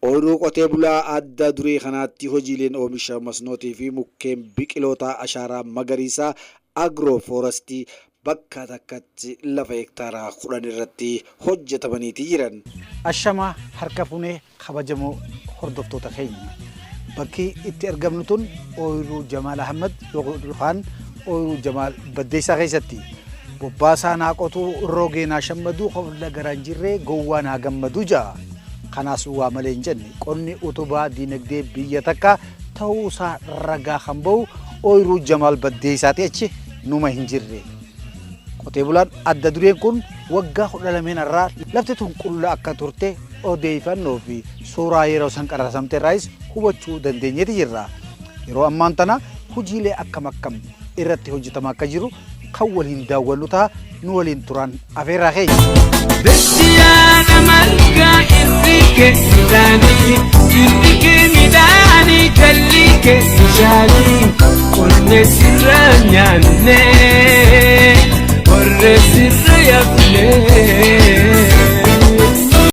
Ooyiruu qotee bulaa adda duree kanaatti hojiileen oomisha masnootii fi mukkeen biqilootaa ashaaraa magariisaa agroo foorastii bakka takkatti lafa hektaaraa 10 irratti hojjetamaniiti jiran. Ashamaa harka fuunee, kabajamoo hordoftoota keenya. Bakki itti argamnu tun ooyiruu Jamaal Ahmad yookaan ooyiruu Jamaal Baddeessaa keessatti. Bobbaasaa naa qotuu, roogee naa shammaduu, hofla garaan jirree gowwaa naa gammaduu ja'a. Kanaas waa malee hin jenne. Qonni utubaa diinagdee biyya takka ta'uusaa ragaa kan bahu ooyiruu Jamaal Baddeessaati achi numa hin jirre. Qotee bulaan adda dureen kun waggaa 12 irraa lafti tun qullaa akka turte odeeffannoo fi suuraa yeroo san qarrasamte irraayis hubachuu dandeenyeeti jirra. Yeroo ammaan tana hojiilee akkam akkam irratti hojjetamaa akka jiru kan waliin daawwannu ta'a, nu waliin turan afeerraa keenya. Bessiyaana margaa irri kee midhaanii, jirri kee midhaanii, jalli kee bishaanii, qonnee sirra nyaannee, horree sirra yafnee.